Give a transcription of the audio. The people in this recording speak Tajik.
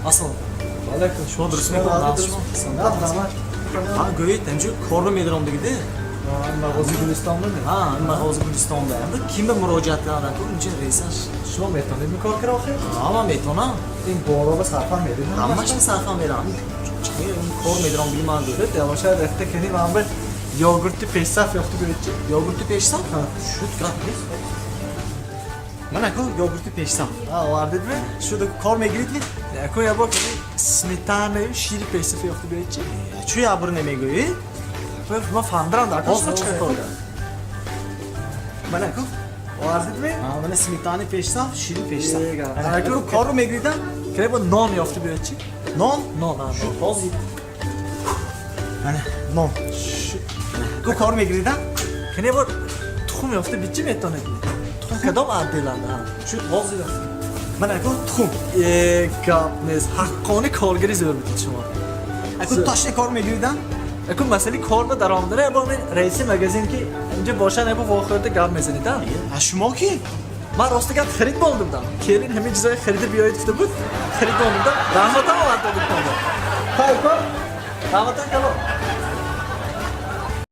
Ассалом. Алейкум. Шумо дуруст мекунед? Шумо? Ҳа, гӯед, инҷо корро медорам дигиде. Мағози Гулистонда ми? Ҳа, мағози Гулистонда. Ким ба муроҷиат кардам ку инҷо раисаш? Шумо метавонед ин кор кара охир? Ҳа, ман метавонам. Ин боло ба сарфа мерид? Ҳамаш ба сарфа мерам. Кор медорам диги ман гӯед. Шуд, шояд рафта кани ман ба йогурти пешсаф ёфта гӯед чи? Йогурти пешсаф? Шуд, гап нест. Ман аку йогурти пешсаф. Ҳа, овардед ми? Шуд, кор мегирид ми? Аку як бор кани сметанаю шири пешсаф ёфта гӯед чи? Чӯ ябр намегӯед? Ман фаҳмидам дар Ҳозир кор чӣ кор. Ман аку овардед ми? Мана сметани пешсаф, шири пешсаф. Ега. Аку корро мегиридам? Кани бо нон ёфта биёед чи? Нон? Нон, ҳа, нон. Ҳозир. Мана нон. Ку кор мегиридам? Кани бо тухм ёфта бичи метавонед ми? Тухм кадом отделанда? Шуд, ҳозир. Мана аку тухм. Е, гап нест. Ҳаққони коргари зӯр будед шумо. Аку ташне кор мегиридам? Аку масъалаи кор ба даромадара бо ман раиси магазин ки инҷа бошан ябо вохӯрда гап мезанед, а? А шумо ки? Ман рости гап харид болдумдам. Келин ҳамин чизои харида биёед гуфта буд, харид болдумдам. Раҳматам оварда буд. Хай кор. Раҳматам калон.